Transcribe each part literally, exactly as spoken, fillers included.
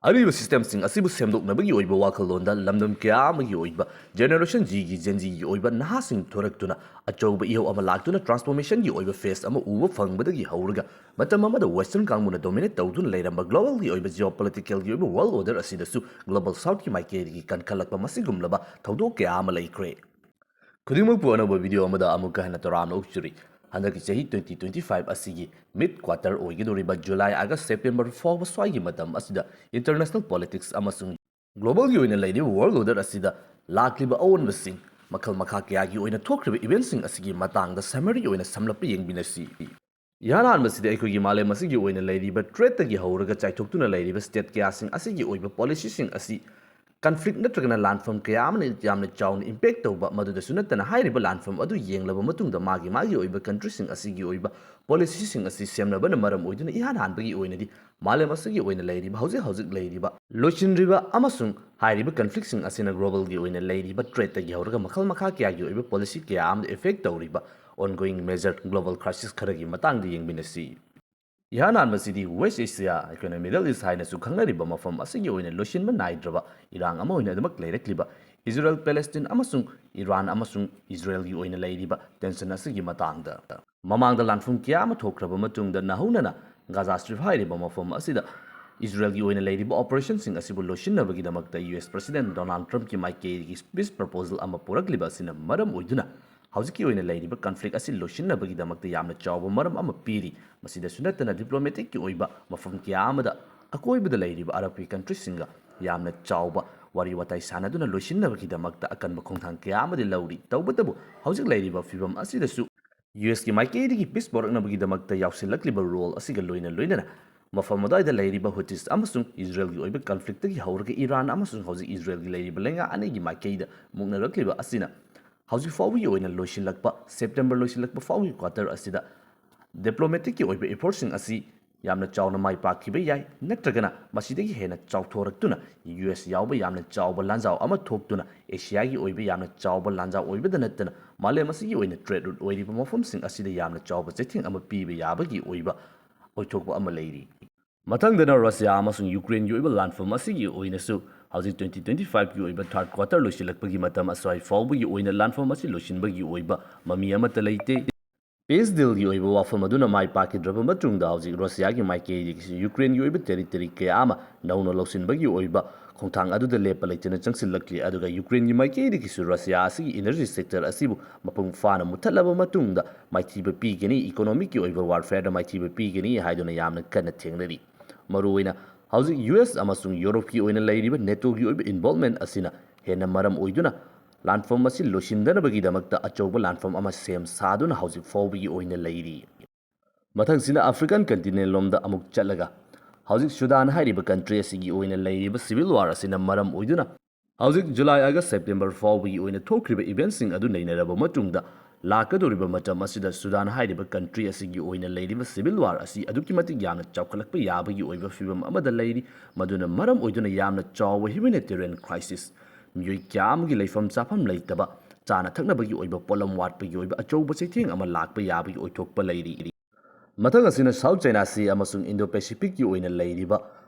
ꯑꯔꯤꯕ systemꯁꯤꯡ ꯑꯁꯤꯕꯨ ꯁꯦꯝꯗꯣꯛꯅꯕꯒꯤ ꯑꯣꯏꯕ ꯋꯥꯈꯜꯂꯣꯟꯗ ꯂꯝꯗꯝ ꯀꯌꯥ ꯑꯃꯒꯤ ꯑꯣꯏꯕ Generation Zꯒꯤ, Gen Zꯒꯤ ꯑꯣꯏꯕ ꯅꯍꯥꯁꯤꯡ ꯊꯣꯔꯛꯇꯨꯅ ꯑꯆꯧꯕ ꯏꯍꯧ ꯑꯃ ꯂꯥꯛꯇꯨꯅ transformationꯒꯤ ꯑꯣꯏꯕ phase ꯑꯃ ꯎꯕ ꯐꯪꯕꯗꯒꯤ ꯍꯧꯔꯒ ꯃꯇꯝ ꯑꯃꯗ Western ꯀꯥꯡꯕꯨꯅ dominate ꯇꯧꯗꯨꯅ ꯂꯩꯔꯝꯕ globalꯒꯤ ꯑꯣꯏꯕ geopoliticalꯒꯤ ꯑꯣꯏꯕ world order ꯑꯁꯤꯗꯁꯨ Global Southꯀꯤ ꯃꯥꯏꯀꯩꯗꯒꯤ ꯀꯟꯈꯠꯂꯛꯄ ꯃꯁꯤꯒꯨꯝꯂꯕ ꯊꯧꯗꯣꯛ ꯀꯌꯥ ꯑꯃ ꯂꯩꯈ꯭ꯔꯦ꯫ ꯈꯨꯗꯤꯡꯃꯛꯄꯨ ꯑꯅꯧꯕ video ꯑꯃꯗ ꯑꯃꯨꯛꯀ ꯍꯟꯅ ꯇꯔꯥꯝꯅ ꯑꯣꯛꯆꯔꯤ꯫ ꯍꯟꯗꯛꯀꯤ ꯆꯍꯤ twenty twenty-five ꯑꯁꯤꯒꯤ mid quarter ꯑꯣꯏꯒꯗꯧꯔꯤꯕ July, August, September ꯐꯥꯎꯕ ꯁ꯭ꯋꯥꯏꯒꯤ ꯃꯇꯝ ꯑꯁꯤꯗ international politics ꯑꯃꯁꯨꯡ globalꯒꯤ ꯑꯣꯏꯅ ꯂꯩꯔꯤꯕ world order ꯑꯁꯤꯗ ꯂꯥꯛꯂꯤꯕ ꯑꯑꯣꯟꯕꯁꯤꯡ, ꯃꯈꯜ ꯃꯈꯥ ꯀꯌꯥꯒꯤ ꯑꯣꯏꯅ ꯊꯣꯛꯈ꯭ꯔꯤꯕ eventꯁꯤꯡ ꯑꯁꯤꯒꯤ ꯃꯇꯥꯡꯗ summary ꯑꯣꯏꯅ ꯁꯝꯂꯞꯄ ꯌꯦꯡꯃꯤꯟꯅꯁꯤ꯫ ꯏꯍꯥꯟ ꯍꯥꯟꯕꯁꯤꯗ ꯑꯩꯈꯣꯏꯒꯤ ꯃꯥꯂꯦꯝ ꯑꯁꯤꯒꯤ ꯑꯣꯏꯅ ꯂꯩꯔꯤꯕ threatꯇꯒꯤ ꯍꯧꯔꯒ ꯆꯥꯏꯊꯣꯛꯇꯨꯅ ꯂꯩꯔꯤꯕ state ꯀꯌꯥꯁꯤꯡ ꯑꯁꯤꯒꯤ ꯑꯣꯏꯕ policyꯁꯤꯡ ꯑꯁꯤ conflict ꯅꯠꯇ꯭ꯔꯒꯅ ꯂꯥꯟꯐꯝ ꯀꯌꯥ ꯑꯃꯅ ꯌꯥꯝꯅ ꯆꯥꯎꯅ impact ꯇꯧꯕ, ꯃꯗꯨꯗꯁꯨ ꯅꯠꯇꯅ ꯍꯥꯏꯔꯤꯕ ꯂꯥꯟꯐꯝ ꯑꯗꯨ ꯌꯦꯡꯂꯕ ꯃꯇꯨꯡꯗ ꯃꯥꯒꯤ ꯃꯥꯒꯤ ꯑꯣꯏꯕ countryꯁꯤꯡ ꯑꯁꯤꯒꯤ ꯑꯣꯏꯕ policyꯁꯤꯡ ꯑꯁꯤ ꯁꯦꯝꯅꯕꯅ ꯃꯔꯝ ꯑꯣꯏꯗꯨꯅ ꯏꯍꯥꯟ ꯍꯥꯟꯕꯒꯤ ꯑꯣꯏꯅꯗꯤ ꯃꯥꯂꯦꯝ ꯑꯁꯤꯒꯤ ꯑꯣꯏꯅ ꯂꯩꯔꯤꯕ, ꯍꯧꯖꯤꯛ ꯍꯧꯖꯤꯛ ꯂꯩꯔꯤꯕ, ꯂꯣꯏꯁꯤꯟꯗ꯭ꯔꯤꯕ ꯑꯃꯁꯨꯡ ꯍꯥꯏꯔꯤꯕ conflictꯁꯤꯡ ꯑꯁꯤꯅ globalꯒꯤ ꯑꯣꯏꯅ ꯂꯩꯔꯤꯕ threatꯇꯒꯤ ꯍꯧꯔꯒ ꯃꯈꯜ ꯃꯈꯥ ꯀꯌꯥꯒꯤ ꯑꯣꯏꯕ policy ꯀꯌꯥ ꯑꯃꯗ effect ꯇꯧꯔꯤꯕ ongoing major global crisis ꯈꯔꯒꯤ ꯃꯇꯥꯡꯗ ꯌꯦꯡꯃꯤꯟꯅꯁꯤ꯫ ꯏꯍꯥꯟ ꯍꯥꯟꯕꯁꯤꯗꯤ West Asia, ꯑꯩꯈꯣꯏꯅ Middle East ꯍꯥꯏꯅꯁꯨ ꯈꯪꯅꯔꯤꯕ ꯃꯐꯝ ꯑꯁꯤꯒꯤ ꯑꯣꯏꯅ ꯂꯣꯏꯁꯤꯟꯕ ꯅꯥꯏꯗ꯭ꯔꯕ ꯏꯔꯥꯡ ꯑꯃ ꯑꯣꯏꯅ ꯑꯗꯨꯃꯛ ꯂꯩꯔꯛꯂꯤꯕ Israel, Palestine ꯑꯃꯁꯨꯡ Iran ꯑꯃꯁꯨꯡ Israelꯒꯤ ꯑꯣꯏꯅ ꯂꯩꯔꯤꯕ tension ꯑꯁꯤꯒꯤ ꯃꯇꯥꯡꯗ꯫ ꯃꯃꯥꯡꯗ ꯂꯥꯟꯐꯝ ꯀꯌꯥ ꯑꯃ ꯊꯣꯛꯈ꯭ꯔꯕ ꯃꯇꯨꯡꯗ ꯅꯧꯍꯧꯅꯅ Gaza Strip ꯍꯥꯏꯔꯤꯕ ꯃꯐꯝ ꯑꯁꯤꯗ Israelꯒꯤ ꯑꯣꯏꯅ ꯂꯩꯔꯤꯕ operationꯁꯤꯡ ꯑꯁꯤꯕꯨ ꯂꯣꯏꯁꯤꯟꯅꯕꯒꯤꯗꯃꯛꯇ U S President Donald Trumpꯀꯤ ꯃꯥꯏꯀꯩꯗꯒꯤ peace proposal ꯑꯃ ꯄꯨꯔꯛꯂꯤꯕ ꯑꯁꯤꯅ ꯃꯔꯝ ꯑꯣꯏꯗꯨꯅ ꯍꯧꯖꯤꯛꯀꯤ ꯑꯣꯏꯅ ꯂꯩꯔꯤꯕ conflict ꯑꯁꯤ ꯂꯣꯏꯁꯤꯟꯅꯕꯒꯤꯗꯃꯛꯇ ꯌꯥꯝꯅ ꯆꯥꯎꯕ ꯃꯔꯝ ꯑꯃ ꯄꯤꯔꯤ꯫ ꯃꯁꯤꯗꯁꯨ ꯅꯠꯇꯅ diplomaticꯀꯤ ꯑꯣꯏꯕ ꯃꯐꯝ ꯀꯌꯥ ꯑꯃꯗ ꯑꯀꯣꯏꯕꯗ ꯂꯩꯔꯤꯕ Arabꯀꯤ countryꯁꯤꯡꯒ ꯌꯥꯝꯅ ꯆꯥꯎꯕ ꯋꯥꯔꯤ ꯋꯥꯇꯥꯏ ꯁꯥꯟꯅꯗꯨꯅ ꯂꯣꯏꯁꯤꯟꯅꯕꯒꯤꯗꯃꯛꯇ ꯑꯀꯟꯕ ꯈꯣꯡꯊꯥꯡ ꯀꯌꯥ ꯑꯃꯗꯤ ꯂꯧꯔꯤ꯫ ꯇꯧꯕꯇꯕꯨ ꯍꯧꯖꯤꯛ ꯂꯩꯔꯤꯕ ꯐꯤꯕꯝ ꯑꯁꯤꯗꯁꯨ U Sꯀꯤ ꯃꯥꯏꯀꯩꯗꯒꯤ peace ꯄꯨꯔꯛꯅꯕꯒꯤꯗꯃꯛꯇ ꯌꯥꯎꯁꯤꯜꯂꯛꯂꯤꯕ role ꯑꯁꯤꯒ ꯂꯣꯏꯅ ꯂꯣꯏꯅꯅ ꯃꯐꯝ ꯑꯗꯨꯋꯥꯏꯗ ꯂꯩꯔꯤꯕ Houthis ꯑꯃꯁꯨꯡ Israelꯒꯤ ꯑꯣꯏꯕ conflictꯇꯒꯤ ꯍꯧꯔꯒ Iran ꯑꯃꯁꯨꯡ ꯍꯧꯖꯤꯛ Israelꯒꯤ ꯂꯩꯔꯤꯕ ꯂꯩꯉꯥꯛ ꯑꯅꯤꯒꯤ ꯃꯥꯏꯀꯩꯗ ꯃꯨꯛꯅꯔꯛꯂꯤꯕ ꯑꯁꯤꯅ ꯍꯧꯖꯤꯛ ꯐꯥꯎꯕꯒꯤ ꯑꯣꯏꯅ ꯂꯣꯏꯁꯤꯜꯂꯛꯄ, September ꯂꯣꯏꯁꯤꯜꯂꯛꯄ ꯐꯥꯎꯒꯤ quarter ꯑꯁꯤꯗ diplomaticꯀꯤ ꯑꯣꯏꯕ effortꯁꯤꯡ ꯑꯁꯤ ꯌꯥꯝꯅ ꯆꯥꯎꯅ ꯃꯥꯏ ꯄꯥꯛꯈꯤꯕ ꯌꯥꯏ, ꯅꯠꯇ꯭ꯔꯒꯅ ꯃꯁꯤꯗꯒꯤ ꯍꯦꯟꯅ ꯆꯥꯎꯊꯣꯔꯛꯇꯨꯅ U S ꯌꯥꯎꯕ ꯌꯥꯝꯅ ꯆꯥꯎꯕ ꯂꯥꯟꯖꯥꯎ ꯑꯃ ꯊꯣꯛꯇꯨꯅ Asiaꯒꯤ ꯑꯣꯏꯕ ꯌꯥꯝꯅ ꯆꯥꯎꯕ ꯂꯥꯟꯖꯥꯎ ꯑꯣꯏꯕꯗ ꯅꯠꯇꯅ ꯃꯥꯂꯦꯝ ꯑꯁꯤꯒꯤ ꯑꯣꯏꯅ trade route ꯑꯣꯏꯔꯤꯕ ꯃꯐꯝꯁꯤꯡ ꯑꯁꯤꯗ ꯌꯥꯝꯅ ꯆꯥꯎꯕ ꯆꯩꯊꯦꯡ ꯑꯃ ꯄꯤꯕ ꯌꯥꯕꯒꯤ ꯑꯣꯏꯕ ꯑꯣꯏꯊꯣꯛꯄ ꯑꯃ ꯂꯩꯔꯤ꯫ ꯃꯊꯪꯗꯅ ꯔꯁꯤꯌꯥ ꯑꯃꯁꯨꯡ ꯌꯨꯀ꯭ꯔꯦꯟꯒꯤ ꯑꯣꯏꯕ ꯂꯥꯟꯐꯝ ꯑꯁꯤꯒꯤ ꯑꯣꯏꯅꯁꯨ ꯍꯧꯖꯤꯛ twenty twenty five ꯀꯤ ꯑꯣꯏꯕ third quarter ꯂꯣꯏꯁꯤꯜꯂꯛꯄꯒꯤ ꯃꯇꯝ ꯑꯁ꯭ꯋꯥꯏ ꯐꯥꯎꯕꯒꯤ ꯑꯣꯏꯅ ꯂꯥꯟꯐꯝ ꯑꯁꯤ ꯂꯣꯏꯁꯤꯟꯕꯒꯤ ꯑꯣꯏꯕ ꯃꯃꯤ ꯑꯃꯠꯇ ꯂꯩꯇꯦ꯫ Peace deal ꯒꯤ ꯑꯣꯏꯕ ꯋꯥꯐꯝ ꯑꯗꯨꯅ ꯃꯥꯏ ꯄꯥꯛꯈꯤꯗ꯭ꯔꯕ ꯃꯇꯨꯡꯗ ꯍꯧꯖꯤꯛ ꯔꯁꯤꯌꯥꯒꯤ ꯃꯥꯏꯀꯩꯗꯒꯤꯁꯨ ꯌꯨꯀ꯭ꯔꯦꯟꯒꯤ ꯑꯣꯏꯕ territory ꯀꯌꯥ ꯑꯃ ꯅꯧꯅ ꯂꯧꯁꯤꯟꯕꯒꯤ ꯑꯣꯏꯕ ꯈꯣꯡꯊꯥꯡ ꯑꯗꯨꯗ ꯂꯦꯞꯄ ꯂꯩꯇꯅ ꯆꯪꯁꯤꯜꯂꯛꯂꯤ꯫ ꯑꯗꯨꯒ ꯌꯨꯀ꯭ꯔꯦꯟꯒꯤ ꯃꯥꯏꯀꯩꯗꯒꯤꯁꯨ ꯔꯁꯤꯌꯥ ꯑꯁꯤꯒꯤ energy sector ꯑꯁꯤꯕꯨ ꯃꯄꯨꯡ ꯐꯥꯅ ꯃꯨꯠꯊꯠꯂꯕ ꯃꯇꯨꯡꯗ ꯃꯥꯏꯊꯤꯕ ꯄꯤꯒꯅꯤ, economic ꯀꯤ ꯑꯣꯏꯕ warfare ꯗ ꯃꯥꯏꯊꯤꯕ ꯄꯤꯒꯅꯤ ꯍꯥꯏꯗꯨꯅ ꯌꯥꯝꯅ ꯀꯟꯅ ꯊꯦꯡꯅꯔꯤ꯫ ꯃꯔꯨꯑꯣꯏꯅ ꯍꯧꯖꯤꯛ ꯌꯨ ꯑꯦꯁ ꯑꯃꯁꯨꯡ ꯌꯨꯔꯣꯞꯀꯤ ꯑꯣꯏꯅ ꯂꯩꯔꯤꯕ ꯅꯦꯇꯣꯒꯤ ꯑꯣꯏꯕ involvement ꯑꯁꯤꯅ ꯍꯦꯟꯅ ꯃꯔꯝ ꯑꯣꯏꯗꯨꯅ ꯂꯥꯟꯐꯝ ꯑꯁꯤ ꯂꯣꯏꯁꯤꯟꯗꯅꯕꯒꯤꯗꯃꯛꯇ ꯑꯆꯧꯕ ꯂꯥꯟꯐꯝ ꯑꯃ ꯁꯦꯝ ꯁꯥꯗꯨꯅ ꯍꯧꯖꯤꯛ ꯐꯥꯎꯕꯒꯤ ꯑꯣꯏꯅ ꯂꯩꯔꯤ꯫ ꯃꯊꯪꯁꯤꯅ African continent ꯂꯣꯝꯗ ꯑꯃꯨꯛ ꯆꯠꯂꯒ, ꯍꯧꯖꯤꯛ ꯁꯨꯗꯥꯟ ꯍꯥꯏꯔꯤꯕ country ꯑꯁꯤꯒꯤ ꯑꯣꯏꯅ ꯂꯩꯔꯤꯕ civil war ꯑꯁꯤꯅ ꯃꯔꯝ ꯑꯣꯏꯗꯨꯅ ꯍꯧꯖꯤꯛ July, August, September ꯐꯥꯎꯕꯒꯤ ꯑꯣꯏꯅ ꯊꯣꯛꯈ꯭ꯔꯤꯕ event ꯁꯤꯡ ꯑꯗꯨ ꯅꯩꯅꯔꯕ ꯃꯇꯨꯡꯗ, ꯂꯥꯛꯀꯗꯧꯔꯤꯕ ꯃꯇꯝ ꯑꯁꯤꯗ ꯁꯨꯗꯥꯟ ꯍꯥꯏꯔꯤꯕ country ꯑꯁꯤꯒꯤ ꯑꯣꯏꯅ ꯂꯩꯔꯤꯕ civil war ꯑꯁꯤ ꯑꯗꯨꯛꯀꯤ ꯃꯇꯤꯛ ꯌꯥꯝꯅ ꯆꯥꯎꯈꯠꯂꯛꯄ ꯌꯥꯕꯒꯤ ꯑꯣꯏꯕ ꯐꯤꯕꯝ ꯑꯃꯗ ꯂꯩꯔꯤ, ꯃꯗꯨꯅ ꯃꯔꯝ ꯑꯣꯏꯗꯨꯅ ꯌꯥꯝꯅ ꯆꯥꯎꯕ humanitarian crisis, ꯃꯤꯑꯣꯏ ꯀꯌꯥ ꯑꯃꯒꯤ ꯂꯩꯐꯝ ꯆꯥꯐꯝ ꯂꯩꯇꯕ, ꯆꯥꯅ ꯊꯛꯅꯕꯒꯤ ꯑꯣꯏꯕ ꯄꯣꯠꯂꯝ ꯋꯥꯠꯄꯒꯤ ꯑꯣꯏꯕ ꯑꯆꯧꯕ ꯆꯩꯊꯦꯡ ꯑꯃ ꯂꯥꯛꯄ ꯌꯥꯕꯒꯤ ꯑꯣꯏꯊꯣꯛꯄ ꯂꯩꯔꯤ꯫ ꯃꯊꯪ ꯑꯁꯤꯅ South China Sea ꯑꯃꯁꯨꯡ Indo-Pacific ꯀꯤ ꯑꯣꯏꯅ ꯂꯩꯔꯤꯕ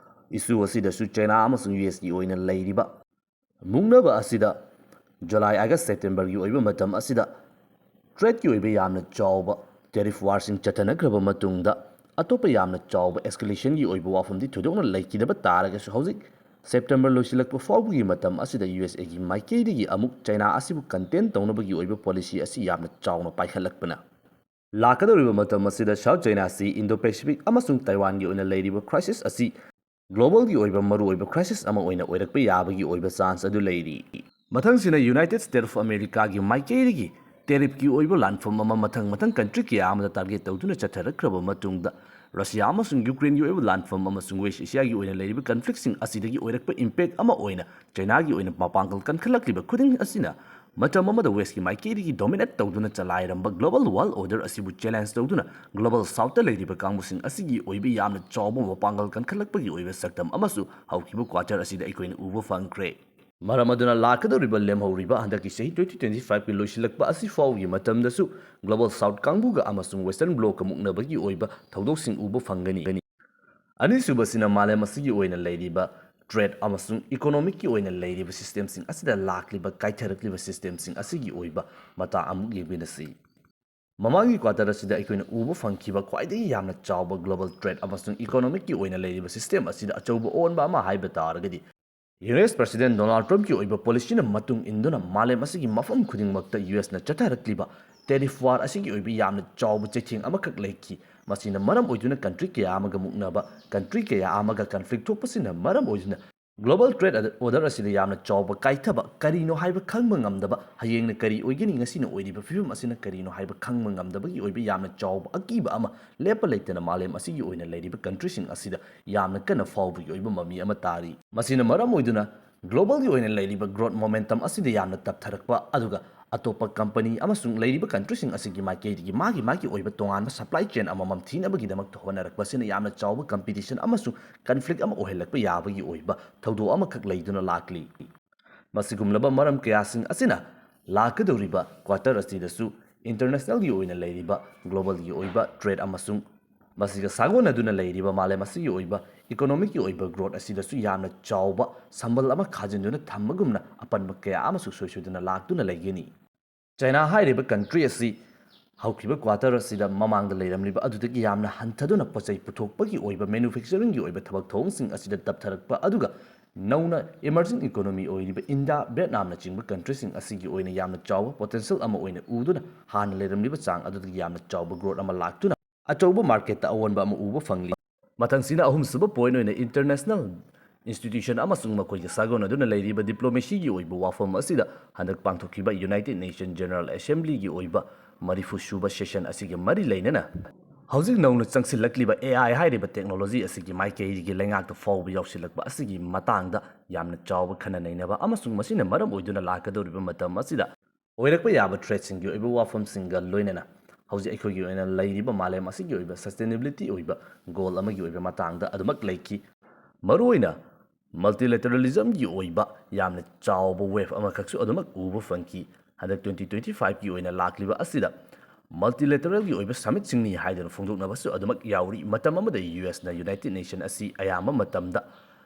issue ꯑꯁꯤꯗꯁꯨ ꯆꯥꯏꯅꯥ ꯑꯃꯁꯨꯡ ꯌꯨ ꯑꯦꯁ ꯀꯤ ꯑꯣꯏꯅ ꯂꯩꯔꯤꯕ ꯃꯨꯛꯅꯕ ꯑꯁꯤꯗ July, August, September ꯒꯤ ꯑꯣꯏꯕ ꯃꯇꯝ ꯑꯁꯤꯗ trade ꯀꯤ ꯑꯣꯏꯕ ꯌꯥꯝꯅ ꯆꯥꯎꯕ tariff war ꯁꯤꯡ ꯆꯠꯊꯅꯈ꯭ꯔꯕ ꯃꯇꯨꯡꯗ, ꯑꯇꯣꯞꯄ ꯌꯥꯝꯅ ꯆꯥꯎꯕ escalation ꯒꯤ ꯑꯣꯏꯕ ꯋꯥꯐꯝꯗꯤ ꯊꯣꯏꯗꯣꯛꯅ ꯂꯩꯈꯤꯗꯕ ꯇꯥꯔꯒꯁꯨ, ꯍꯧꯖꯤꯛ September ꯂꯣꯏꯁꯤꯜꯂꯛꯄ ꯐꯥꯎꯕꯒꯤ ꯃꯇꯝ ꯑꯁꯤꯗ ꯌꯨ ꯑꯦꯁ ꯑꯦ ꯒꯤ ꯃꯥꯏꯀꯩꯗꯒꯤ ꯑꯃꯨꯛ ꯆꯥꯏꯅꯥ ꯑꯁꯤꯕꯨ contain ꯇꯧꯅꯕꯒꯤ ꯑꯣꯏꯕ policy ꯑꯁꯤ ꯌꯥꯝꯅ ꯆꯥꯎꯅ ꯄꯥꯏꯈꯠꯂꯛꯄꯅ ꯂꯥꯛꯀꯗꯧꯔꯤꯕ ꯃꯇꯝ ꯑꯁꯤꯗ South China Sea, Indo-Pacific ꯑꯃꯁꯨꯡ ꯇꯥꯏꯋꯥꯟꯒꯤ ꯑꯣꯏꯅ ꯂꯩꯔꯤꯕ crisis ꯑꯁꯤ global ꯒꯤ ꯑꯣꯏꯕ ꯃꯔꯨꯑꯣꯏꯕ crisis ꯑꯃ ꯑꯣꯏꯅ ꯑꯣꯏꯔꯛꯄ ꯌꯥꯕꯒꯤ ꯑꯣꯏꯕ chance ꯑꯗꯨ ꯂꯩꯔꯤ꯫ ꯃꯊꯪꯁꯤꯅ United States of America ꯒꯤ ꯃꯥꯏꯀꯩꯗꯒꯤ tariff ꯀꯤ ꯑꯣꯏꯕ ꯂꯥꯟꯐꯝ ꯑꯃ ꯃꯊꯪ ꯃꯊꯪ country ꯀꯌꯥ ꯑꯃꯗ target ꯇꯧꯗꯨꯅ ꯆꯠꯊꯔꯛꯈ꯭ꯔꯕ ꯃꯇꯨꯡꯗ, ꯔꯁꯤꯌꯥ ꯑꯃꯁꯨꯡ ꯌꯨꯀ꯭ꯔꯦꯟꯒꯤ ꯑꯣꯏꯕ ꯂꯥꯟꯐꯝ ꯑꯃꯁꯨꯡ West Asia ꯒꯤ ꯑꯣꯏꯅ ꯂꯩꯔꯤꯕ conflict ꯁꯤꯡ ꯑꯁꯤꯗꯒꯤ ꯑꯣꯏꯔꯛꯄ impact ꯑꯃ ꯑꯣꯏꯅ ꯆꯥꯏꯅꯥꯒꯤ ꯑꯣꯏꯅ ꯃꯄꯥꯡꯒꯜ ꯀꯟꯈꯠꯂꯛꯂꯤꯕ ꯈꯨꯗꯤꯡ ꯑꯁꯤꯅ ꯃꯇꯝ ꯑꯃꯗ West ꯀꯤ ꯃꯥꯏꯀꯩꯗꯒꯤ dominate ꯇꯧꯗꯨꯅ ꯆꯂꯥꯏꯔꯝꯕ global world order ꯑꯁꯤꯕꯨ challenge ꯇꯧꯗꯨꯅ global South ꯇ ꯂꯩꯔꯤꯕ ꯀꯥꯡꯕꯨꯁꯤꯡ ꯑꯁꯤꯒꯤ ꯑꯣꯏꯕ ꯌꯥꯝꯅ ꯆꯥꯎꯕ ꯃꯄꯥꯡꯒꯜ ꯀꯟꯈꯠꯂꯛꯄꯒꯤ ꯑꯣꯏꯕ ꯁꯛꯇꯝ ꯑꯃꯁꯨ ꯍꯧꯈꯤꯕ quarter ꯑꯁꯤꯗ ꯑꯩꯈꯣꯏꯅ ꯎꯕ ꯐꯪꯈ꯭ꯔꯦ꯫ ꯃꯔꯝ ꯑꯗꯨꯅ ꯂꯥꯛꯀꯗꯧꯔꯤꯕ ꯂꯦꯝꯍꯧꯔꯤꯕ ꯍꯟꯗꯛꯀꯤ ꯆꯍꯤ twenty twenty five ꯀꯤ ꯂꯣꯏꯁꯤꯜꯂꯛꯄ ꯑꯁꯤ ꯐꯥꯎꯒꯤ ꯃꯇꯝꯗꯁꯨ global South ꯀꯥꯡꯕꯨꯒ ꯑꯃꯁꯨꯡ Western bloc ꯀ ꯃꯨꯛꯅꯕꯒꯤ ꯑꯣꯏꯕ ꯊꯧꯗꯣꯛꯁꯤꯡ ꯎꯕ ꯐꯪꯒꯅꯤ꯫ ꯑꯅꯤꯁꯨꯕꯁꯤꯅ ꯃꯥꯂꯦꯝ ꯑꯁꯤꯒꯤ ꯑꯣꯏꯅ ꯂꯩꯔꯤꯕ trade ꯑꯃꯁꯨꯡ economicꯀꯤ ꯑꯣꯏꯅ ꯂꯩꯔꯤꯕ systemꯁꯤꯡ ꯑꯁꯤꯗ ꯂꯥꯛꯂꯤꯕ ꯀꯥꯏꯊꯔꯛꯂꯤꯕ systemꯁꯤꯡ ꯑꯁꯤꯒꯤ ꯑꯣꯏꯕ ꯃꯇꯥꯡ ꯑꯃꯨꯛ ꯌꯦꯡꯃꯤꯟꯅꯁꯤ꯫ ꯃꯃꯥꯡꯒꯤ quarter ꯑꯁꯤꯗ ꯑꯩꯈꯣꯏꯅ ꯎꯕ ꯐꯪꯈꯤꯕ ꯈ꯭ꯋꯥꯏꯗꯒꯤ ꯌꯥꯝꯅ ꯆꯥꯎꯕ global trade ꯑꯃꯁꯨꯡ economicꯀꯤ ꯑꯣꯏꯅ ꯂꯩꯔꯤꯕ system ꯑꯁꯤꯗ ꯑꯆꯧꯕ ꯑꯑꯣꯟꯕ ꯑꯃ ꯍꯥꯏꯕ ꯇꯥꯔꯒꯗꯤ, U S President Donald Trumpꯀꯤ ꯑꯣꯏꯕ policyꯅ ꯃꯇꯨꯡ ꯏꯟꯗꯨꯅ ꯃꯥꯂꯦꯝ ꯑꯁꯤꯒꯤ ꯃꯐꯝ ꯈꯨꯗꯤꯡꯃꯛꯇ U Sꯅ ꯆꯠꯊꯔꯛꯂꯤꯕ tariff war ꯑꯁꯤꯒꯤ ꯑꯣꯏꯕ ꯌꯥꯝꯅ ꯆꯥꯎꯕ ꯆꯩꯊꯦꯡ ꯑꯃꯈꯛ ꯂꯩꯈꯤ꯫ ꯃꯁꯤꯅ ꯃꯔꯝ ꯑꯣꯏꯗꯨꯅ country ꯀꯌꯥ ꯑꯃꯒ ꯃꯨꯛꯅꯕ, country ꯀꯌꯥ ꯑꯃꯒ conflict ꯊꯣꯛꯄꯁꯤꯅ ꯃꯔꯝ ꯑꯣꯏꯗꯨꯅ global trade order ꯑꯁꯤꯗ ꯌꯥꯝꯅ ꯆꯥꯎꯕ ꯀꯥꯏꯊꯕ, ꯀꯔꯤꯅꯣ ꯍꯥꯏꯕ ꯈꯪꯕ ꯉꯝꯗꯕ, ꯍꯌꯦꯡꯅ ꯀꯔꯤ ꯑꯣꯏꯒꯅꯤ, ꯉꯁꯤꯅ ꯑꯣꯏꯔꯤꯕ ꯐꯤꯕꯝ ꯑꯁꯤꯅ ꯀꯔꯤꯅꯣ ꯍꯥꯏꯕ ꯈꯪꯕ ꯉꯝꯗꯕꯒꯤ ꯑꯣꯏꯕ ꯌꯥꯝꯅ ꯆꯥꯎꯕ ꯑꯀꯤꯕ ꯑꯃ ꯂꯦꯞꯄ ꯂꯩꯇꯅ ꯃꯥꯂꯦꯝ ꯑꯁꯤꯒꯤ ꯑꯣꯏꯅ ꯂꯩꯔꯤꯕ countryꯁꯤꯡ ꯑꯁꯤꯗ ꯌꯥꯝꯅ ꯀꯟꯅ ꯐꯥꯎꯕꯒꯤ ꯑꯣꯏꯕ ꯃꯃꯤ ꯑꯃ ꯇꯥꯔꯤ꯫ ꯃꯁꯤꯅ ꯃꯔꯝ ꯑꯣꯏꯗꯨꯅ globalꯒꯤ ꯑꯣꯏꯅ ꯂꯩꯔꯤꯕ growth momentum ꯑꯁꯤꯗ ꯌꯥꯝꯅ ꯇꯞꯊꯔꯛꯄ, ꯑꯗꯨꯒ ꯑꯇꯣꯞꯄ company ꯑꯃꯁꯨꯡ ꯂꯩꯔꯤꯕ countryꯁꯤꯡ ꯑꯁꯤꯒꯤ ꯃꯥꯏꯀꯩꯗꯒꯤ ꯃꯥꯒꯤ ꯃꯥꯒꯤ ꯑꯣꯏꯕ ꯇꯣꯉꯥꯟꯕ supply chain ꯑꯃꯃꯝ ꯊꯤꯅꯕꯒꯤꯗꯃꯛꯇ ꯍꯣꯠꯅꯔꯛꯄ ꯑꯁꯤꯅ ꯌꯥꯝꯅ ꯆꯥꯎꯕ competition ꯑꯃꯁꯨꯡ conflict ꯑꯃ ꯑꯣꯏꯍꯜꯂꯛꯄ ꯌꯥꯕꯒꯤ ꯑꯣꯏꯕ ꯊꯧꯗꯣꯛ ꯑꯃꯈꯛ ꯂꯩꯗꯨꯅ ꯂꯥꯛꯂꯤ꯫ ꯃꯁꯤꯒꯨꯝꯂꯕ ꯃꯔꯝ ꯀꯌꯥꯁꯤꯡ ꯑꯁꯤꯅ ꯂꯥꯛꯀꯗꯧꯔꯤꯕ quarter ꯑꯁꯤꯗꯁꯨ internationalꯒꯤ ꯑꯣꯏꯅ ꯂꯩꯔꯤꯕ globalꯒꯤ ꯑꯣꯏꯕ trade ꯑꯃꯁꯨꯡ ꯃꯁꯤꯒ ꯁꯥꯒꯣꯟꯅꯗꯨꯅ ꯂꯩꯔꯤꯕ ꯃꯥꯂꯦꯝ ꯑꯁꯤꯒꯤ ꯑꯣꯏꯕ economicꯀꯤ ꯑꯣꯏꯕ growth ꯑꯁꯤꯗꯁꯨ ꯌꯥꯝꯅ ꯆꯥꯎꯕ ꯁꯝꯕꯜ ꯑꯃ ꯈꯥꯖꯤꯟꯗꯨꯅ ꯊꯝꯕꯒꯨꯝꯅ ꯑꯄꯟꯕ ꯀꯌꯥ ꯑꯃꯁꯨ ꯁꯣꯏꯁꯣꯏꯗꯅ ꯂꯥꯛꯇꯨꯅ ꯂꯩꯒꯅꯤ꯫ China ꯍꯥꯏꯔꯤꯕ country ꯑꯁꯤ ꯍꯧꯈꯤꯕ quarter ꯑꯁꯤꯗ ꯃꯃꯥꯡꯗ ꯂꯩꯔꯝꯂꯤꯕ ꯑꯗꯨꯗꯒꯤ ꯌꯥꯝꯅ ꯍꯟꯊꯗꯨꯅ ꯄꯣꯠꯆꯩ ꯄꯨꯊꯣꯛꯄꯒꯤ ꯑꯣꯏꯕ, manufacturingꯒꯤ ꯑꯣꯏꯕ ꯊꯕꯛ ꯊꯧꯑꯣꯡꯁꯤꯡ ꯑꯁꯤꯗ ꯇꯞꯊꯔꯛꯄ, ꯑꯗꯨꯒ ꯅꯧꯅ emerging economy ꯑꯣꯏꯔꯤꯕ India, Vietnamꯅꯆꯤꯡꯕ countryꯁꯤꯡ ꯑꯁꯤꯒꯤ ꯑꯣꯏꯅ ꯌꯥꯝꯅ ꯆꯥꯎꯕ potential ꯑꯃ ꯑꯣꯏꯅ ꯎꯗꯨꯅ ꯍꯥꯟꯅ ꯂꯩꯔꯝꯂꯤꯕ ꯆꯥꯡ ꯑꯗꯨꯗꯒꯤ ꯌꯥꯝꯅ ꯆꯥꯎꯕ growth ꯑꯃ ꯂꯥꯛꯇꯨꯅ ꯑꯆꯧꯕ marketꯇ ꯑꯑꯣꯟꯕ ꯑꯃ ꯎꯕ ꯐꯪꯂꯤ꯫ ꯃꯊꯪꯁꯤꯅ ꯑꯍꯨꯝꯁꯨꯕ point ꯑꯣꯏꯅ international institution ꯑꯃꯁꯨꯡ ꯃꯈꯣꯏꯒ ꯁꯥꯒꯣꯟꯅꯗꯨꯅ ꯂꯩꯔꯤꯕ diplomacyꯒꯤ ꯑꯣꯏꯕ ꯋꯥꯐꯝ ꯑꯁꯤꯗ ꯍꯟꯗꯛ ꯄꯥꯡꯊꯣꯛꯈꯤꯕ United Nation General Assemblyꯒꯤ ꯑꯣꯏꯕ ꯃꯔꯤꯐꯨ ꯁꯨꯕ session ꯑꯁꯤꯒ ꯃꯔꯤ ꯂꯩꯅꯅ ꯍꯧꯖꯤꯛ ꯅꯧꯅ ꯆꯪꯁꯤꯜꯂꯛꯂꯤꯕ A I ꯍꯥꯏꯔꯤꯕ technology ꯑꯁꯤꯒꯤ ꯃꯥꯏꯀꯩꯗꯒꯤ ꯂꯩꯉꯥꯛꯇ ꯐꯥꯎꯕ ꯌꯥꯎꯁꯤꯜꯂꯛꯄ ꯑꯁꯤꯒꯤ ꯃꯇꯥꯡꯗ ꯌꯥꯝꯅ ꯆꯥꯎꯕ ꯈꯟꯅ ꯅꯩꯅꯕ ꯑꯃꯁꯨꯡ ꯃꯁꯤꯅ ꯃꯔꯝ ꯑꯣꯏꯗꯨꯅ ꯂꯥꯛꯀꯗꯧꯔꯤꯕ ꯃꯇꯝ ꯑꯁꯤꯗ ꯑꯣꯏꯔꯛꯄ ꯌꯥꯕ threatꯁꯤꯡꯒꯤ ꯑꯣꯏꯕ ꯋꯥꯐꯝꯁꯤꯡꯒ ꯂꯣꯏꯅꯅ ꯍꯧꯖꯤꯛ ꯑꯩꯈꯣꯏꯒꯤ ꯑꯣꯏꯅ ꯂꯩꯔꯤꯕ ꯃꯥꯂꯦꯝ ꯑꯁꯤꯒꯤ ꯑꯣꯏꯕ sustainability ꯑꯣꯏꯕ goal ꯑꯃꯒꯤ ꯑꯣꯏꯕ ꯃꯇꯥꯡꯗ ꯑꯗꯨꯃꯛ ꯂꯩꯈꯤ꯫ ꯃꯔꯨꯑꯣꯏꯅ multilateralismꯒꯤ ꯑꯣꯏꯕ ꯌꯥꯝꯅ ꯆꯥꯎꯕ wave ꯑꯃꯈꯛꯁꯨ ꯑꯗꯨꯃꯛ ꯎꯕ ꯐꯪꯈꯤ꯫ ꯍꯟꯗꯛ twenty twenty fiveꯀꯤ ꯑꯣꯏꯅ ꯂꯥꯛꯂꯤꯕ ꯑꯁꯤꯗ ꯃꯜꯇꯤꯂꯦꯇꯔꯦꯜꯒꯤ ꯑꯣꯏꯕ ꯁꯃꯤꯠꯁꯤꯡꯅꯤ ꯍꯥꯏꯗꯨꯅ ꯐꯣꯡꯗꯣꯛꯅꯕꯁꯨ ꯑꯗꯨꯃꯛ ꯌꯥꯎꯔꯤ꯫ ꯃꯇꯝ ꯑꯃꯗ ꯌꯨ ꯑꯦꯁꯅ ꯌꯨꯅꯥꯏꯇꯦꯗ ꯅꯦꯁꯟ ꯑꯁꯤ ꯑꯌꯥꯝꯕ ꯃꯇꯝꯗ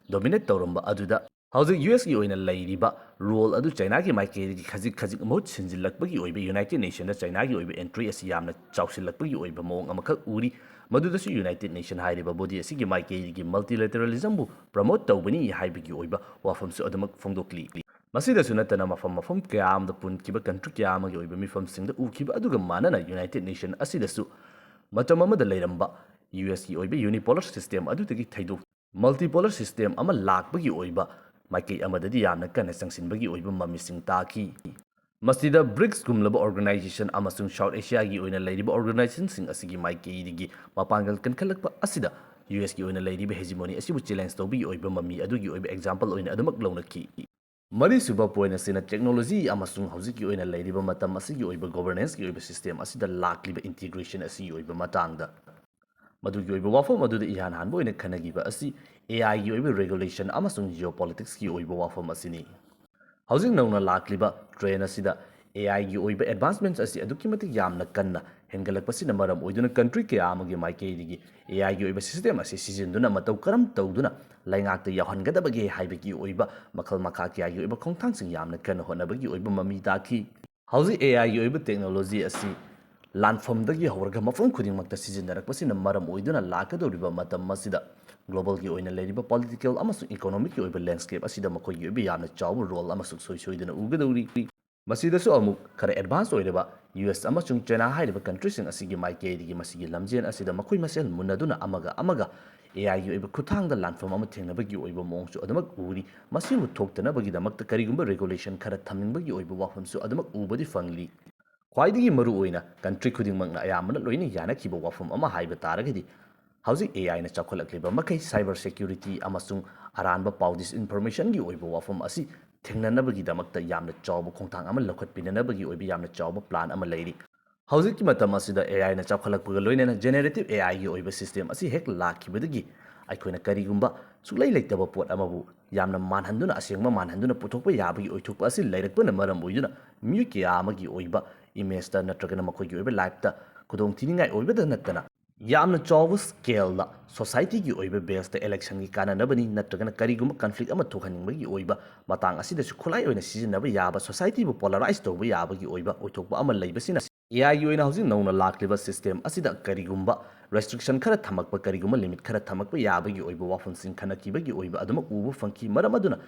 ꯗꯣꯃꯤꯅꯦꯠ ꯇꯧꯔꯝꯕ ꯑꯗꯨꯗ ꯍꯧꯖꯤꯛ ꯌꯨ ꯑꯦꯁꯀꯤ ꯑꯣꯏꯅ ꯂꯩꯔꯤꯕ ꯔꯣꯜ ꯑꯗꯨ ꯆꯥꯏꯅꯥꯒꯤ ꯃꯥꯏꯀꯩꯗꯒꯤ ꯈꯖꯤꯛ ꯈꯖꯤꯛ ꯃꯍꯨꯠ ꯁꯤꯟꯖꯤꯜꯂꯛꯄꯒꯤ ꯑꯣꯏꯕ ꯌꯨꯅꯥꯏꯇꯦꯗ ꯅꯦꯁꯟꯗ ꯆꯥꯏꯅꯥꯒꯤ ꯑꯣꯏꯕ ꯑꯦꯟꯇ꯭ꯔꯤ ꯑꯁꯤ ꯌꯥꯝꯅ ꯆꯥꯎꯁꯤꯜꯂꯛꯄꯒꯤ ꯑꯣꯏꯕ ꯃꯑꯣꯡ ꯑꯃꯈꯛ ꯎꯔꯤ꯫ ꯃꯗꯨꯗꯁꯨ ꯌꯨꯅꯥꯏꯇꯦꯗ ꯅꯦꯁꯟ ꯍꯥꯏꯔꯤꯕ ꯕꯣꯗꯤ ꯑꯁꯤꯒꯤ ꯃꯥꯏꯀꯩꯗꯒꯤ ꯃꯜꯇꯤꯂꯦꯇꯔꯦꯂꯤꯖꯝꯕꯨ ꯄ꯭ꯔꯃꯣꯠ ꯇꯧꯕꯅꯤ ꯍꯥꯏꯕꯒꯤ ꯑꯣꯏꯕ ꯋꯥꯐꯝꯁꯨ ꯑꯗꯨꯃꯛ ꯐꯣꯡꯗꯣꯛꯂꯤ꯫ ꯃꯁꯤꯗꯁꯨ ꯅꯠꯇꯅ ꯃꯐꯝ ꯃꯐꯝ ꯀꯌꯥ ꯑꯃꯗ ꯄꯨꯟꯈꯤꯕ ꯀꯟꯇ꯭ꯔꯤ ꯀꯌꯥ ꯑꯃꯒꯤ ꯑꯣꯏꯕ ꯃꯤꯐꯝꯁꯤꯡꯗ ꯎꯈꯤꯕ ꯑꯗꯨꯒ ꯃꯥꯟꯅꯅ ꯌꯨꯅꯥꯏꯇꯦꯗ ꯅꯦꯁꯟ ꯑꯁꯤꯗꯁꯨ ꯃꯇꯝ ꯑꯃꯗ ꯂꯩꯔꯝꯕ ꯌꯨ ꯑꯦꯁꯀꯤ ꯑꯣꯏꯕ ꯌꯨꯅꯤꯄꯣꯂꯔ ꯁꯤꯁꯇꯦꯝ ꯑꯗꯨꯗꯒꯤ ꯊꯩꯗꯣꯛ ꯃꯜꯇꯤꯄꯣꯂꯔ ꯁꯤꯁꯇꯦꯝ ꯑꯃ ꯂꯥꯛꯄꯒꯤ ꯑꯣꯏꯕ ꯃꯥꯏꯀꯩ ꯑꯃꯗꯗꯤ ꯌꯥꯝꯅ ꯀꯟꯅ ꯆꯪꯁꯤꯟꯕꯒꯤ ꯑꯣꯏꯕ ꯃꯃꯤꯁꯤꯡ ꯇꯥꯈꯤ꯫ ꯃꯁꯤꯗ ꯕ꯭ꯔꯤꯛꯁꯀꯨꯝꯂꯕ ꯑꯣꯔꯒꯅꯥꯏꯖꯦꯁꯟ ꯑꯃꯁꯨꯡ ꯁꯥꯎꯠ ꯑꯦꯁꯤꯌꯥꯒꯤ ꯑꯣꯏꯅ ꯂꯩꯔꯤꯕ ꯑꯣꯔꯒꯅꯥꯏꯖꯦꯁꯟꯁꯤꯡ ꯑꯁꯤꯒꯤ ꯃꯥꯏꯀꯩꯗꯒꯤ ꯃꯄꯥꯡꯒꯜ ꯀꯟꯈꯠꯂꯛꯄ ꯑꯁꯤꯗ ꯌꯨ ꯑꯦꯁꯀꯤ ꯑꯣꯏꯅ ꯂꯩꯔꯤꯕ ꯍꯦꯖꯤꯃꯣꯅꯤ ꯑꯁꯤꯕꯨ ꯆꯦꯂꯦꯟꯖ ꯇꯧꯕꯒꯤ ꯑꯣꯏꯕ ꯃꯃꯤ ꯑꯗꯨꯒꯤ ꯑꯣꯏꯕ ꯑꯦꯛꯖꯥꯝꯄꯜ ꯑꯣꯏꯅ ꯑꯗꯨꯃꯛ ꯂꯧꯅꯈꯤ꯫ ꯃꯔꯤꯁꯨꯕ ꯄꯣꯏꯟꯠ ꯑꯁꯤꯅ ꯇꯦꯛꯅꯣꯂꯣꯖꯤ ꯑꯃꯁꯨꯡ ꯍꯧꯖꯤꯛꯀꯤ ꯑꯣꯏꯅ ꯂꯩꯔꯤꯕ ꯃꯇꯝ ꯑꯁꯤꯒꯤ ꯑꯣꯏꯕ ꯒꯣꯚꯔꯅꯦꯟꯁꯀꯤ ꯑꯣꯏꯕ ꯁꯤꯁꯇꯦꯝ ꯑꯁꯤꯗ ꯂꯥꯛꯂꯤꯕ ꯏꯟꯇꯤꯒ꯭ꯔꯦꯁꯟ ꯑꯁꯤꯒꯤ ꯑꯣꯏꯕ ꯃꯇꯥꯡꯗ꯫ ꯃꯗꯨꯒꯤ ꯑꯣꯏꯕ ꯋꯥꯐꯝ ꯑꯗꯨꯗ ꯏꯍꯥꯟ ꯍꯥꯟꯕ ꯑꯣꯏꯅ ꯈꯟꯅꯈꯤꯕ ꯑꯁꯤ ꯑꯦ ꯑꯥꯏꯒꯤ ꯑꯣꯏꯕ ꯔꯦꯒꯨꯂꯦꯁꯟ ꯑꯃꯁꯨꯡ ꯖꯤꯑꯣꯄꯣꯂꯤꯇꯤꯛꯁꯀꯤ ꯑꯣꯏꯕ ꯋꯥꯐꯝ ꯑꯁꯤꯅꯤ꯫ ꯍꯧꯖꯤꯛ ꯅꯧꯅ ꯂꯥꯛꯂꯤꯕ ꯇ꯭ꯔꯦꯟ ꯑꯁꯤꯗ ꯑꯦ ꯑꯥꯏꯒꯤ ꯑꯣꯏꯕ ꯑꯦꯗꯚꯥꯟꯁꯃꯦꯟꯠꯁ ꯑꯁꯤ ꯑꯗꯨꯛꯀꯤ ꯃꯇꯤꯛ ꯌꯥꯝꯅ ꯀꯟꯅ ꯍꯦꯟꯒꯠꯂꯛꯄꯁꯤꯅ ꯃꯔꯝ ꯑꯣꯏꯗꯨꯅ ꯀꯟꯇ꯭ꯔꯤ ꯀꯌꯥ ꯑꯃꯒꯤ ꯃꯥꯏꯀꯩꯗꯒꯤ ꯑꯦ ꯑꯥꯏꯒꯤ ꯑꯣꯏꯕ ꯁꯤꯁꯇꯦꯝ ꯑꯁꯤ ꯁꯤꯖꯤꯟꯗꯨꯅ ꯃꯇꯧ ꯀꯔꯝ ꯇꯧꯗꯨꯅ ꯂꯩꯉꯥꯛꯇ ꯌꯥꯎꯍꯟꯒꯗꯕꯒꯦ ꯍꯥꯏꯕꯒꯤ ꯑꯣꯏꯕ ꯃꯈꯜ ꯃꯈꯥ ꯀꯌꯥꯒꯤ ꯑꯣꯏꯕ ꯈꯣꯡꯊꯥꯡꯁꯤꯡ ꯌꯥꯝꯅ ꯀꯟꯅ ꯍꯣꯠꯅꯕꯒꯤ ꯑꯣꯏꯕ ꯃꯃꯤ ꯇꯥꯈꯤ꯫ ꯍꯧꯖꯤꯛ ꯑꯦ ꯑꯥꯏꯒꯤ ꯑꯣꯏꯕ ꯇꯦꯛꯅꯣꯂꯣꯖꯤ ꯑꯁꯤ ꯂꯥꯟꯐꯝꯗꯒꯤ ꯍꯧꯔꯒ ꯃꯐꯝ ꯈꯨꯗꯤꯡꯃꯛꯇ ꯁꯤꯖꯤꯟꯅꯔꯛꯄꯁꯤꯅ ꯃꯔꯝ ꯑꯣꯏꯗꯨꯅ ꯂꯥꯛꯀꯗꯧꯔꯤꯕ ꯃꯇꯝ ꯑꯁꯤꯗ ꯒ꯭ꯂꯣꯕꯜꯒꯤ ꯑꯣꯏꯅ ꯂꯩꯔꯤꯕ ꯄꯣꯂꯤꯇꯤꯀꯦꯜ ꯑꯃꯁꯨꯡ ꯏꯀꯣꯅꯣꯃꯤꯛꯀꯤ ꯑꯣꯏꯕ ꯂꯦꯟꯁꯀꯦꯞ ꯑꯁꯤꯗ ꯃꯈꯣꯏꯒꯤ ꯑꯣꯏꯕ ꯌꯥꯝꯅ ꯆꯥꯎꯕ ꯔꯣꯜ ꯑꯃ ꯁꯨꯡꯁꯣꯏ ꯁꯣꯏꯗꯅ ꯎꯒꯗꯧꯔꯤ꯫ ꯃꯁꯤꯗꯁꯨ ꯑꯃꯨꯛ ꯈꯔ ꯑꯦꯗꯚꯥꯟꯁ ꯑꯣꯏꯔꯕ ꯌꯨ ꯑꯦꯁ ꯑꯃꯁꯨꯡ ꯆꯥꯏꯅꯥ ꯍꯥꯏꯔꯤꯕ ꯀꯟꯇ꯭ꯔꯤꯁꯤꯡ ꯑꯁꯤꯒꯤ ꯃꯥꯏꯀꯩꯗꯒꯤ ꯃꯁꯤꯒꯤ ꯂꯝꯖꯦꯜ ꯑꯁꯤꯗ ꯃꯈꯣꯏ ꯃꯁꯦꯜ ꯃꯨꯟꯅꯗꯨꯅ ꯑꯃꯒ ꯑꯃꯒ ꯑꯦ ꯑꯥꯏꯒꯤ ꯑꯣꯏꯕ ꯈꯨꯠꯊꯥꯡꯗ ꯂꯥꯟꯐꯝ ꯑꯃ ꯊꯦꯡꯅꯕꯒꯤ ꯑꯣꯏꯕ ꯃꯑꯣꯡꯁꯨ ꯑꯗꯨꯃꯛ ꯎꯔꯤ꯫ ꯃꯁꯤꯕꯨ ꯊꯣꯛꯇꯅꯕꯒꯤꯗꯃꯛꯇ ꯀꯔꯤꯒꯨꯝꯕ ꯔꯦꯒꯨꯂꯦꯁꯟ ꯈꯔ ꯊꯝꯅꯤꯡꯕꯒꯤ ꯑꯣꯏꯕ ꯋꯥꯐꯝꯁꯨ ꯑꯗꯨꯃꯛ ꯎꯕꯗꯤ ꯐꯪꯂꯤ꯫ ꯈ꯭ꯋꯥꯏꯗꯒꯤ ꯃꯔꯨꯑꯣꯏꯅ ꯀꯟꯇ꯭ꯔꯤ ꯈꯨꯗꯤꯡꯃꯛꯅ ꯑꯌꯥꯝꯕꯅ ꯂꯣꯏꯅ ꯌꯥꯅꯈꯤꯕ ꯋꯥꯐꯝ ꯑꯃ ꯍꯥꯏꯕ ꯇꯥꯔꯒꯗꯤ, ꯍꯧꯖꯤꯛ ꯑꯦ ꯑꯥꯏꯅ ꯆꯥꯎꯈꯠꯂꯛꯂꯤꯕ ꯃꯈꯩ ꯁꯥꯏꯕꯔ ꯁꯦꯀ꯭ꯌꯨꯔꯤꯇꯤ ꯑꯃꯁꯨꯡ ꯑꯔꯥꯟꯕ ꯄꯥꯎ ꯗꯤꯁꯏꯟꯐꯣꯔꯃꯦꯁꯟꯒꯤ ꯑꯣꯏꯕ ꯋꯥꯐꯝ ꯑꯁꯤ ꯊꯦꯡꯅꯅꯕꯒꯤꯗꯃꯛꯇ ꯌꯥꯝꯅ ꯆꯥꯎꯕ ꯈꯣꯡꯊꯥꯡ ꯑꯃ ꯂꯧꯈꯠꯄꯤꯅꯅꯕꯒꯤ ꯑꯣꯏꯕ ꯌꯥꯝꯅ ꯆꯥꯎꯕ ꯄ꯭ꯂꯥꯟ ꯑꯃ ꯂꯩꯔꯤ꯫ ꯍꯧꯖꯤꯛꯀꯤ ꯃꯇꯝ ꯑꯁꯤꯗ ꯑꯦ ꯑꯥꯏꯅ ꯆꯥꯎꯈꯠꯂꯛꯄꯒ ꯂꯣꯏꯅꯅ ꯖꯦꯅꯦꯔꯦꯇꯤꯚ ꯑꯦ ꯑꯥꯏꯒꯤ ꯑꯣꯏꯕ ꯁꯤꯁꯇꯦꯝ ꯑꯁꯤ ꯍꯦꯛ ꯂꯥꯛꯈꯤꯕꯗꯒꯤ ꯑꯩꯈꯣꯏꯅ ꯀꯔꯤꯒꯨꯝꯕ ꯁꯨꯛꯂꯩ ꯂꯩꯇꯕ ꯄꯣꯠ ꯑꯃꯕꯨ ꯌꯥꯝꯅ ꯃꯥꯟꯍꯟꯗꯨꯅ, ꯑꯁꯦꯡꯕ ꯃꯥꯟꯍꯟꯗꯨꯅ ꯄꯨꯊꯣꯛꯄ ꯌꯥꯕꯒꯤ ꯑꯣꯏꯊꯣꯛꯄ ꯑꯁꯤ ꯂꯩꯔꯛꯄꯅ ꯃꯔꯝ ꯑꯣꯏꯗꯨꯅ ꯃꯤꯑꯣꯏ ꯀꯌꯥ ꯑꯃꯒꯤ ꯑꯣꯏꯕ ꯏꯃꯦꯖꯇ ꯅꯠꯇ꯭ꯔꯒꯅ ꯃꯈꯣꯏꯒꯤ ꯑꯣꯏꯕ ꯂꯥꯏꯐꯇ ꯈꯨꯗꯣꯡ ꯊꯤꯅꯤꯡꯉꯥꯏ ꯑꯣꯏꯕꯗ ꯅꯠꯇꯅ, ꯌꯥꯝꯅ ꯆꯥꯎꯕ ꯁ꯭ꯀꯦꯜꯗ ꯁꯣꯁꯥꯏꯇꯤꯒꯤ ꯑꯣꯏꯕ ꯕꯦꯁꯇ ꯏꯂꯦꯛꯁꯟꯒꯤ ꯀꯥꯟꯅꯅꯕꯅꯤ ꯅꯠꯇ꯭ꯔꯒꯅ ꯀꯔꯤꯒꯨꯝꯕ ꯀꯟꯐ꯭ꯂꯤꯛ ꯑꯃ ꯊꯣꯛꯍꯟꯅꯤꯡꯕꯒꯤ ꯑꯣꯏꯕ ꯃꯇꯥꯡ ꯑꯁꯤꯗꯁꯨ ꯈꯨꯠꯂꯥꯏ ꯑꯣꯏꯅ ꯁꯤꯖꯤꯟꯅꯕ ꯌꯥꯕ, ꯁꯣꯁꯥꯏꯇꯤꯕꯨ ꯄꯣꯂꯔꯥꯏꯁ ꯇꯧꯕ ꯌꯥꯕꯒꯤ ꯑꯣꯏꯕ ꯑꯣꯏꯊꯣꯛꯄ ꯑꯃ ꯂꯩꯕꯁꯤꯅ, ꯑꯦ ꯑꯥꯏꯒꯤ ꯑꯣꯏꯅ ꯍꯧꯖꯤꯛ ꯅꯧꯅ ꯂꯥꯛꯂꯤꯕ ꯁꯤꯁꯇꯦꯝ ꯑꯁꯤꯗ ꯀꯔꯤꯒꯨꯝꯕ ꯔꯦꯁꯇ꯭ꯔꯤꯛꯁꯟ ꯈꯔ ꯊꯝꯃꯛꯄ, ꯀꯔꯤꯒꯨꯝꯕ ꯂꯤꯃꯤꯠ ꯈꯔ ꯊꯝꯃꯛꯄ ꯌꯥꯕꯒꯤ ꯑꯣꯏꯕ ꯋꯥꯐꯝꯁꯤꯡ ꯈꯟꯅꯈꯤꯕꯒꯤ ꯑꯣꯏꯕ ꯑꯗꯨꯃꯛ ꯎꯕ ꯐꯪꯈꯤ꯫ ꯃꯔꯝ ꯑꯗꯨꯅ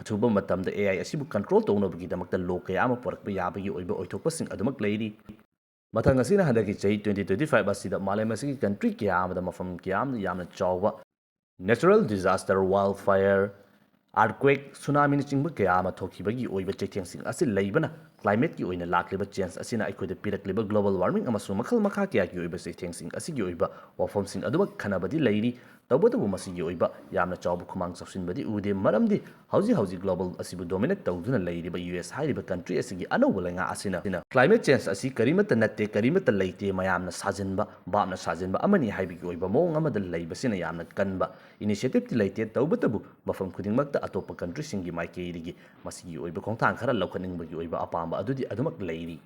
ꯑꯊꯨꯕ ꯃꯇꯝꯗ ꯑꯦ ꯑꯥꯏ ꯑꯁꯤꯕꯨ ꯀꯟꯇ꯭ꯔꯣꯜ ꯇꯧꯅꯕꯒꯤꯗꯃꯛꯇ ꯂꯣ ꯀꯌꯥ ꯑꯃ ꯄꯨꯔꯛꯄ ꯌꯥꯕꯒꯤ ꯑꯣꯏꯕ ꯑꯣꯏꯊꯣꯛꯄꯁꯤꯡ ꯑꯗꯨꯃꯛ ꯂꯩꯔꯤ꯫ ꯃꯊꯪ ꯑꯁꯤꯅ ꯍꯟꯗꯛꯀꯤ ꯆꯍꯤ twenty twenty-five ꯑꯁꯤꯗ ꯃꯥꯂꯦꯝ ꯑꯁꯤꯒꯤ ꯀꯟꯇ꯭ꯔꯤ ꯀꯌꯥ ꯑꯃꯗ ꯃꯐꯝ ꯀꯌꯥ ꯑꯃꯗ ꯌꯥꯝꯅ ꯆꯥꯎꯕ natural disaster, wildfire, earthquake, ꯁꯨꯅꯥꯃꯤꯅꯆꯤꯡꯕ ꯀꯌꯥ ꯑꯃ ꯊꯣꯛꯈꯤꯕꯒꯤ ꯑꯣꯏꯕ ꯆꯩꯊꯦꯡꯁꯤꯡ ꯑꯁꯤ ꯂꯩꯕꯅ, ꯀ꯭ꯂꯥꯏꯃꯦꯠꯀꯤ ꯑꯣꯏꯅ ꯂꯥꯛꯂꯤꯕ ꯆꯦꯟꯖ ꯑꯁꯤꯅ ꯑꯩꯈꯣꯏꯗ ꯄꯤꯔꯛꯂꯤꯕ ꯒ꯭ꯂꯣꯕꯜ ꯋꯥꯔꯃꯤꯡ ꯑꯃꯁꯨꯡ ꯃꯈꯜ ꯃꯈꯥ ꯀꯌꯥꯒꯤ ꯑꯣꯏꯕ ꯆꯩꯊꯦꯡꯁꯤꯡ ꯑꯁꯤꯒꯤ ꯑꯣꯏꯕ ꯋꯥꯐꯝꯁꯤꯡ ꯑꯗꯨꯃꯛ ꯈꯟꯅꯕꯗꯤ ꯂꯩꯔꯤ꯫ ꯇꯧꯕꯇꯕꯨ ꯃꯁꯤꯒꯤ ꯑꯣꯏꯕ ꯌꯥꯝꯅ ꯆꯥꯎꯕ ꯈꯨꯃꯥꯡ ꯆꯥꯎꯁꯤꯟꯕꯗꯤ ꯎꯗꯦ, ꯃꯔꯝꯗꯤ ꯍꯧꯖꯤꯛ ꯍꯧꯖꯤꯛ ꯒ꯭ꯂꯣꯕꯜ ꯑꯁꯤꯕꯨ ꯗꯣꯃꯤꯅꯦꯠ ꯇꯧꯗꯨꯅ ꯂꯩꯔꯤꯕ ꯌꯨ ꯑꯦꯁ ꯍꯥꯏꯔꯤꯕ ꯀꯟꯇ꯭ꯔꯤ ꯑꯁꯤꯒꯤ ꯑꯅꯧꯕ ꯂꯩꯉꯥꯛ ꯑꯁꯤꯅ ꯀ꯭ꯂꯥꯏꯃꯦꯠ ꯆꯦꯟꯖ ꯑꯁꯤ ꯀꯔꯤꯃꯠꯇ ꯅꯠꯇꯦ, ꯀꯔꯤꯃꯠꯇ ꯂꯩꯇꯦ, ꯃꯌꯥꯝꯅ ꯁꯥꯖꯤꯟꯕ, ꯚꯥꯞꯅ ꯁꯥꯖꯤꯟꯕ ꯑꯃꯅꯤ ꯍꯥꯏꯕꯒꯤ ꯑꯣꯏꯕ ꯃꯑꯣꯡ ꯑꯃꯗ ꯂꯩꯕꯁꯤꯅ ꯌꯥꯝꯅ ꯀꯟꯕ ꯏꯅꯤꯁꯤꯌꯦꯇꯤꯚꯇꯤ ꯂꯩꯇꯦ꯫ ꯇꯧꯕꯇꯕꯨ ꯃꯐꯝ ꯈꯨꯗꯤꯡꯃꯛꯇ ꯑꯇꯣꯞꯄ ꯀꯟꯇ꯭ꯔꯤꯁꯤꯡꯒꯤ ꯃꯥꯏꯀꯩꯗꯒꯤ ꯃꯁꯤꯒꯤ ꯑꯣꯏꯕ ꯈꯣꯡꯊꯥꯡ ꯈꯔ ꯂꯧꯈꯠꯅꯤꯡꯕꯒꯤ ꯑꯣꯏꯕ ꯑꯄꯥꯝꯕ ꯑꯗꯨꯗꯤ ꯑꯗꯨꯃꯛ ꯂꯩꯔꯤ꯫